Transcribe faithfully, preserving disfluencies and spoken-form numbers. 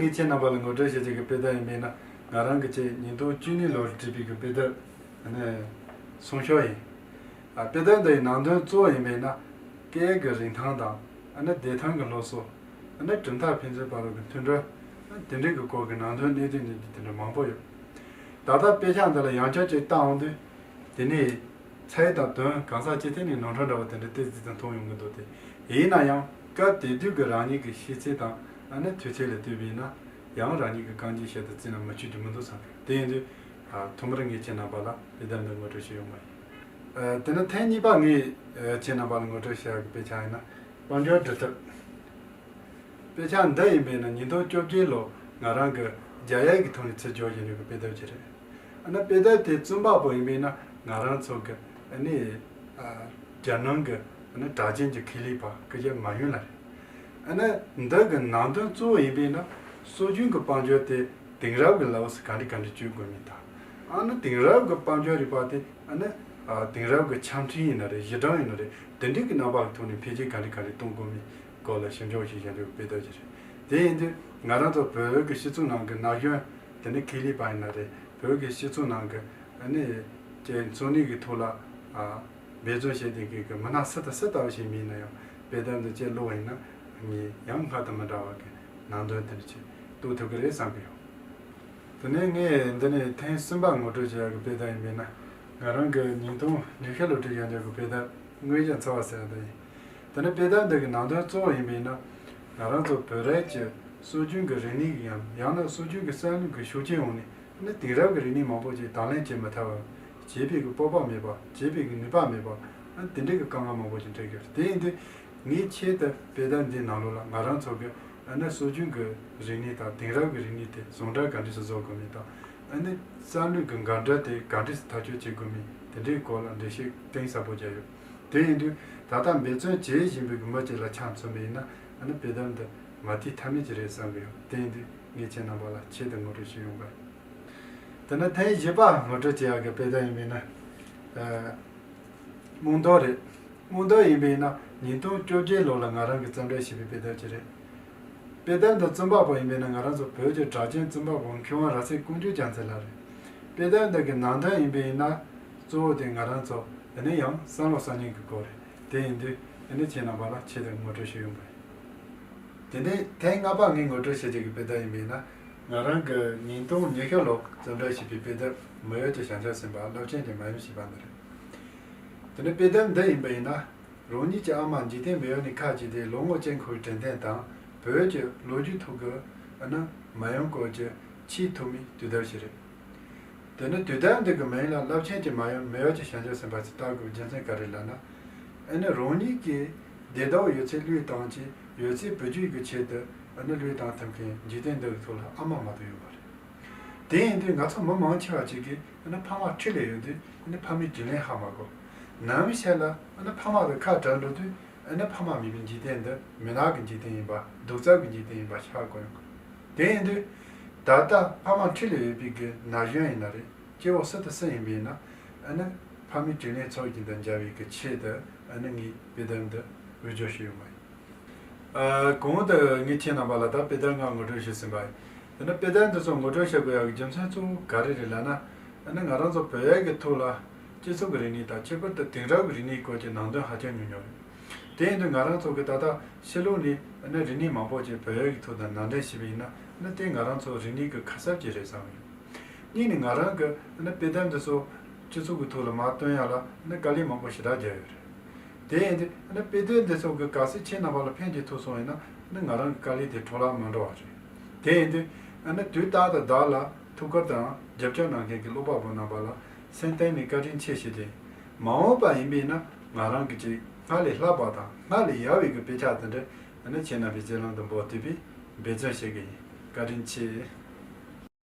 ངས་ཁྱེད་རྣམ་པ་ལ་ངོ་སྤྲོད་བྱེད་ཀྱི་དཔེ་དེབ་ཡིན་པས་ན། ང་རང་གི་ཆེད་ཉིས་སྟོང་བཅུ་གཉིས་ལོར་བྲིས་པའི་གི་དཔེ་དེབ་ནི་སུང་ཤོ་ཡིན། ཨ། དཔེ་དེབ་འདི་ཡི་ནང་དོན་གཙོ་བོ་ཡིན་པས་ན། སྐད་ཀྱི་རིན་ཐང་དང་། ཨ་ནི་བདེ་ཐང་གི་སློབ་གསོ། ཨ་ནི་གྲུབ་མཐའ་ཕན་ཚུན་བར་གྱི་མཐུན་སྒྲིལ། ཨ། དེ་འདྲའི་གི་སྐོར་གྱི་ནང་དོན་གནད་དོན་གནད་དོན་དེ་འདྲ་མང་པོ་ཡོད། ད་ལྟ་དཔེ་ཆ་འདི་ལ་ཡང་བསྐྱར་ཅིག་བལྟ་འོང་དུས། དེ་ནས་ཚད་དང་དོན་གང་ཟག་སྤྱི་ཐད་ནས་ནོར་འཁྲུལ་འདྲ་བ་དེ་འདྲ་ཏོག་ཙམ་ཙམ་མཐོང་ཡོང་གི་འདུག་སྟེ། ཡིན་ན་ཡང་སྐབས་དེ་དུས་ཀྱི་རང་ཉིད་ཀྱི་ཤེས་ཚད་དང་། ཨ་ནི་དུས་ཚོད་ལ་ལྟོས་པས་ན། ཡང་རང་ཉིད་ཀྱི་རྐང་རྗེས་ཞལ་དུ་བརྩིས་ན་མི་ཆོག་རྒྱུ་མི་འདུག་བསམ་གི། དེ་ཡིན་དུས། ཨ། ཐོག་མར་ངས་ཁྱེད་རྣམ་པ་ལ་དཔེ་དེབ་འདི་ངོ་སྤྲོད་ཞུས་ཡོང་བ་ཡིན། ཨ། དེ་ནས་ཐེངས་གཉིས་པ་ངས། ཨ། ཁྱེད་རྣམ་པ་ལ་ངོ་སྤྲོད་བྱ་ཡག་གི་དཔེ་ཆ་ཡིན་ན། དཔལ་འབྱོར་སྒྲུབ་ཐབས། དཔེ་ཆ་འདི་ཡིན་པས་ན་ཉིས་སྟོང་བཅོ་བརྒྱད་ལོ་ང་རང་གི་རྒྱ་ཡིག་གི་ཐོག་ནས་ཚུར་སྦྱོར་བྱས་ནས་གི་དཔེ་དེབ་ཅིག་རེད། ཨ་ནི་དཔེ་དེབ་དེ་རྩོམ་པ་པོ་ཡིན་པས་ན་ང་རང་ཚོ་གི། ཨ་ནི། ཨ། རྒྱལ་ནང་གི། ཨ་ནི་གྲགས་ཅན་གྱི་མཁས་པ་སྐུ་ཞབས་མ་ཡུན་ལགས་རེད། ཨ་ནི་འདི་གི་ནང་དོན་གཙོ་བོ་ཡིན་པས་ན། སྲོལ་རྒྱུན་གྱི་དཔལ་འབྱོར་དེ་དེང་རབས་ཀྱི་ལམ་སྲོལ་ག་འདྲ་ག་འདྲ་བཅོས་དགོས་མིན་དང་། ཨ་ནི་དེང་རབས་ཀྱི་དཔལ་འབྱོར་རིག་པ་དེ། ཨ་ནི། ཨ། དེང་རབས་ཀྱི་ཆ་འཕྲིན་ཡིན་ན་རེད། གཞི་གྲངས་ཡིན་ན་རེད། དེ་འདྲའི་གི་རྣམ་པ་གི་ཐོག་ནས་འཕེལ་རྒྱས་ག་འདྲ་ག་འདྲ་གཏོང་དགོས་མིན་སྐོར་ལ་ཞིབ་འཇུག་ཞིག་བྱ་འདོད་དཔེ་དེབ་ཅིག་རེད། དེ་ཡིན་དུས་ང་རང་ཚོ་བོད་ཀྱི་སྤྱི་ཚོགས་ནང་གི་ན་གཞོན། དེ་ནི་མཁས་པ་ཡིན་ན་རེད། བོད་ཀྱི་སྤྱི་ཚོགས་ནང་གི། ཨ་ནི། ཅིག་འཚོ་གནས་ཀྱི་ཐོག་ལ། ཨ། འབད་བརྩོན་བྱེད་བསྡད་མཁན་གྱི་མི་སྣ་སུ་དང་སུ་ལྟ་བུ་ཞིག་མིན་ན་ཡང་དཔེ་དེབ་འདི་ཅིག་ཀློག་པ་ཡིན་ན། ངས་ཡང་སྔར་དང་མི་འདྲ་བ་གི་ནང་དོན་དེ་འདྲ་ཅིག་རྟོགས་ཐུབ་ཀྱི་རེད་བསམ་གྱི་ཡོད། དེ་ནས་ངས་འདི་ནས་ཐེངས་གསུམ་པ་ངོ་སྤྲོད་བྱེད་ཡག་གི་དཔེ་དེབ་ཡིན་པས་ན། ང་རང་གི་ཉིས་སྟོང་ཉི་ཤུ་ལོར་བྲིས་ཡོད་པའི་དཔེ་དེབ་དངོས་གཞི་འཚོ་བ་ཟེར་བ་དེ་ཡིན། དེ་ནི་དཔེ་དེབ་འདི་གི་ནང་དོན་གཙོ་བོ་ཡིན་པས་ན། ང་རང་ཚོ་བོད་རིགས་ཀྱི་སྲོལ་རྒྱུན་གྱི་རིག་གནས་ཀྱི་ཡང་ཡང་ན་སྲོལ་རྒྱུན་གྱི་བསམ་བློ་གི་ཤུགས་རྐྱེན་འོག་ནས། ཨ་ནི་དེང་རབས་ཀྱི་རིག་གནས་མང་པོ་ཞིག་དང་ལེན་བྱེད་མི་ཐུབ་པ། བྱེད་པའི་གི་སྤོབས་པ་མེད་པ། བྱེད་པའི་གི་ནུས་པ་མེད་པ། ཨ་ནི་དེ་འདྲའི་གི་དཀའ་ངལ་མང་པོ་ཞིག་འཕྲད་ཀྱི་རེད། དེ་ཡིན་དུས་ངས་ཆེད་དུ་དཔེ་དེབ་འདིའི་ནང་ལོགས་ལ་ང་རང་ཚོ་གི། ཨ་ནི་སྲོལ་རྒྱུན་གྱི་རིག་གནས་དང་དེང་རབས་ཀྱི་རིག་གནས་དེ་ཟུང་འབྲེལ་ག་འདྲས་སུ་བཟོ་དགོས་མིན་དང་། ཨ་ནི་བསམ་བློའི་གི་འགལ་འབྲེལ་དེ་ག་འདྲས་སུ་ཐག་གཅོད་བྱེད་དགོས་མིན། དེ་འདྲའི་སྐོར་ལ་འགྲེལ་བཤད་གཏིང་ཟབ་པོ་བརྒྱབ་ཡོད། དེ་ཡིན་དུས་ད་ལྟ་འབད་བརྩོན་བྱེད་བཞིན་པའི་གི་མི་གཅིག་ལ་ཆ་མཚོན་པ་ཡིན་ན། ཨ་ནི་དཔེ་དེབ་འདི་མ་བལྟས་ཐབས་མེད་ཅིག་རེད་བསམ་གི་ཡོད། དེ་ཡིན་དུས་ངས་ཁྱེད་རྣམ་པ་ལ་ཆེད་དུ་ངོ་སྤྲོད་ཞུས་ཡོང་པ་ཡིན། དེ་ནས་ཐེངས་བཞི་པ་ངོ་སྤྲོད་བྱེད་ཡག་གི་དཔེ་དེབ་ཡིན་པས་ན། ཨ། རྨོངས་དོན་རེད། རྨོངས་དོན་ཡིན་པས་ན་ཉིས་སྟོང་བཅོ་བརྒྱད་ལོ་ལ་ང་རང་གིས་རྩོམ་སྒྲིག་བྱས་པའི་དཔེ་དེབ་ཅིག་རེད། དཔེ་དེབ་འདི་རྩོམ་པ་པོ་ཡིན་པས་ན་ང་རང་ཚོ་བོད་ཀྱི་གྲགས་ཅན་རྩོམ་པ་པོ་མཁས་དབང་རབ་གསལ་ཀུན་གྱི་རྒྱལ་མཚན་ལགས་རེད། དཔེ་དེབ་འདི་གི་ནང་དོན་ཡིན་པས་ན་གཙོ་བོ་དེ་ང་རང་ཚོ་དེ་ནས་ཡང་བསམ་བློ་གསར་རྙིང་གི་སྐོར་རེད། དེ་ཡིན་དུས་དེ་ནས་ཁྱེད་རྣམ་པ་ལ་ཆེད་དུ་ངོ་སྤྲོད་ཞུས་ཡོང་པ་ཡིན། དེ་ནས་ཐེངས་ལྔ་པ་ངས་ངོ་སྤྲོད་བྱེད་ཀྱི་དཔེ་དེབ་ཡིན་པས་ན། ང་རང་གི་ཉིས་སྟོང་ཉི་ཤུ་ལོར་རྩོམ་སྒྲིག་བྱས་པའི་དཔེ་དེབ་མི་ཡུལ་གྱི་བྱང་ཆུབ་སེམས་དཔའ་རླབས་ཆེན་གྱི་མ་ཡུམ་ཞེས་པ་འདི་རེད། དེ་ནས་དཔེ་དེབ་འདི་ཡིན་པ་ཡིན་ན། རང་ཉིད་ཀྱི་ཨ་མ་འཇིག་རྟེན་མི་ཡུལ་ནས་ཁ་བརྒྱུད་དེ་ལོ་ངོ་བཅུ་འཁོར་བའི་དྲན་རྟེན་དང་བོད་ཀྱི་ལོ་རྒྱུས་ཐོག་གི། ཨ་ནི་མ་ཡུམ་སྐོར་གྱི་ཆེས་ཐོག་མའི་དུས་དེབ་ཞིག་རེད། དེ་ནི་དུས་དེབ་འདི་གི་མིང་ལ་རླབས་ཆེན་གྱི་མ་ཡུམ་མི་ཡུལ་གྱི་བྱང་ཆུབ་སེམས་དཔའ་ཞེས་བཏགས་དགོས་པའི་རྒྱུ་མཚན་ག་རེ་ལབ་ན། ཨ་ནི་རང་ཉིད་ཀྱི་བདེ་སྡུག་ཡོད་ཚད་བློས་བཏང་བྱས་ཡོད་ཚད་བུ་རྒྱུད་ཀྱི་ཆེད་དུ། ཨ་ནི་བློས་བཏང་ཐུབ་མཁན་འཇིག་རྟེན་འདི་གི་ཐོག་ལ་ཨ་མ་མ་གཏོགས་ཡོད་མ་རེད། དེ་ཡིན་དུས་ང་ཚོ་མི་མང་ཆེ་བ་ཅིག་གིས་ཨ་ནི་ཕ་མ་འཁྲིས་ལ་ཡོད་དུས་ཨ་ནི་ཕ་མའི་དྲིན་ལན་ཧ་མ་གོ། ནམ་ཞིག་ལ་ཨ་ནི་ཕ་མ་དང་ཁ་བྲལ་འགྲོ་དུས་ཨ་ནི་ཕ་མ་མེད་པའི་འཇིག་རྟེན་འདི་མུན་ནག་གི་འཇིག་རྟེན་ཡིན་པ། གདུག་རྩུབ་ཀྱི་འཇིག་རྟེན་ཡིན་པ་ཤེས་གོ་ཡོང་གི། དེ་ཡིན་དུས་ད་ལྟ་ཕ་མ་འཁྲིས་ལ་ཡོད་པའི་གི་ན་གཞོན་ཡིན་ན་རེད། སྐྱེ་བོ་སུ་དང་སུ་ཡིན་པ་ཡིན་ན། ཨ་ནི་ཕ་མའི་དྲིན་ལན་ཚོར་བཞིན་དུ་འཇལ་བའི་གི་ཆེད་དུ་ཨ་ནི་ངས་དཔེ་དེབ་འདི་འོས་སྦྱོར་ཞུས་ཡོད་པ་ཡིན། ཨ། གོང་དུ་ངས་ཁྱེད་རྣམ་པ་ལ་ད་དཔེ་དེབ་ལྔ་ངོ་སྤྲོད་ཞུས་ཟིན་པ་ཡིན། དེ་ནི་དཔེ་དེབ་འདི་ཚོ་ངོ་སྤྲོད་བྱེད་དགོས་ཡག་གི་རྒྱུ་མཚན་གཙོ་བོ་ག་རེ་རེད་ལབ་ན། ཨ་ནི་ང་རང་ཚོ་བོད་ཡིག་གི་ཐོག་ལ་སྤྱི་ཚོགས་ཀྱི་རིག་གནས་དང་ཁྱད་པར་དུ་དེང་རབས་ཀྱི་རིག་གནས་སྐོར་གྱི་ནང་དོན་ཧ་ཅང་ཉུང་ཉུང་རེད། དེ་ཡིན་དུས་ང་རང་ཚོ་གི་ད་ལྟ་ཕྱི་ལོགས་ནས་ཨ་ནི་རིག་གནས་མང་པོ་ཞིག་བོད་ཡིག་གི་ཐོག་ཏུ་ནང་འདྲེན་བྱས་པ་ཡིན་ན། ཨ་ནི་དེ་ང་རང་ཚོ་རིག་གནས་ཀྱི་ཁ་གསབ་ཅིག་རེད་བསམ་ཡོད། གཉིས་ནི་ང་རང་གི་ཨ་ནི་དཔེ་དེབ་འདི་ཚོ་སྤྱི་ཚོགས་ཀྱི་ཐོག་ལ་མར་བཏོན་ཡག་ལ་ཨ་ནི་དཀའ་ལས་མང་པོ་ཞེ་དྲག་བརྒྱབ་ཡོད་རེད། དེ་ཡིན་དུས་ཨ་ནི་དཔེ་དེབ་འདི་ཚོ་གི་གལ་སྲིད་ཁྱེད་རྣམ་པ་ལ་ཕན་ཅིག་ཐོགས་སོང་ཡིན་ན། ཨ་ནི་ང་རང་གི་དཀའ་ལས་དེ་འཕྲོ་བརླག་མ་འགྲོ་བ་རེད། དེ་ཡིན་དུས་ཨ་ནི་དུས་རྟག་ཏུ་བདག་ལ་ཐུགས་ཁུར་དང་རྒྱབ་སྐྱོར་གནང་མཁན་གྱི་ཀློག་པ་པོ་རྣམ་པ་ལ་སེམས་གཏིང་ནས་བཀའ་དྲིན་ཆེ་ཞུ་དེ། མ་འོངས་པ་ཡིན་པས་ན་ང་རང་གི་ཅིག་སྔར་ལས་ལྷག་པ་དང་སྔར་ལས་ཡག་པའི་གི་དཔེ་ཆ་དེ་འདྲ་ཨ་ནི་ཁྱེད་རྣམ་པའི་སྤྱན་ལམ་དུ་འབུལ་ཐུབ་པའི་འབད་བརྩོན་བྱེད་ཀྱི་ཡིན། བཀའ་དྲིན་ཆེ།